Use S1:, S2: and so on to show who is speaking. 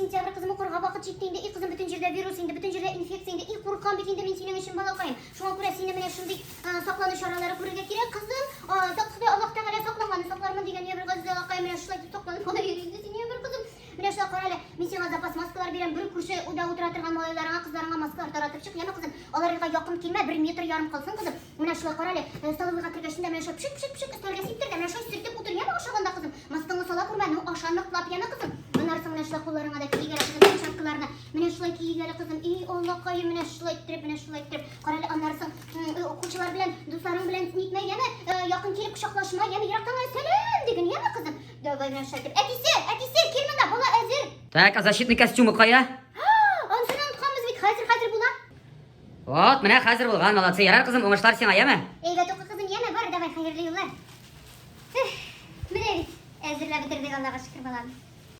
S1: сентябрь, кызым, укырга вакыт җитте инде. И, кызым, бөтен җирдә вирус инде, бөтен җирдә инфекция инде. И, куркам бит инде мин синең өчен, балакаем. Шуңа күрә сине менә шундый саклану чаралары күрергә кирәк, кызым. Сак Ходай Аллаһ Тәгалә сакланганны саклармын дигән ябер газиз Аллакаем, менә шулай итеп сакланып кала йөри инде син, ябер кызым. Менә шулай кара әле, мин сиңа запас маскалар бирәм, бер күрше өйдә утыра торган малайларыңа, кызларыңа маскалар таратып чык, яме, кызым. Аларга якын килмә, бер метр ярым калсын, кызым. Менә шулай кара әле, столовыйга кергәчен дә менә шулай пшик-пшик-пшик өстәлгә сиптер дә, менә шулай сөртеп утыр, яме ашаганда, кызым. Маскаңны сала күрмә, ну аша ныклап, яме, кызым. Аннары соң менә шулай кулларыңа да киик әле, кызым, перчаткаларны. Менә шулай киик әле, кызым. И, Аллакаем, менә шулай иттереп, менә шулай иттереп. Кара әле, аннары соң укучылар белән, дусларың белән нитмә, яме, якын килеп кочаклашма, яме, ерактан гына сәлам диген, яме, кызым. Давай, менә шулай итеп. Әтисе, әтисе, кил монда, бала әзер.
S2: Так, а защитный костюмы кая?
S1: Анысын онытканбыз бит, хәзер, хәзер була.
S2: Вот, менә хәзер булган, молодцы. Ярар, кызым, уңышлар сиңа, яме?
S1: Әйбәт укы, кызым, яме, бар, давай, хәерле юллар. Эх, менә бит, әзерләп бетердек, Аллага шөкер, балам.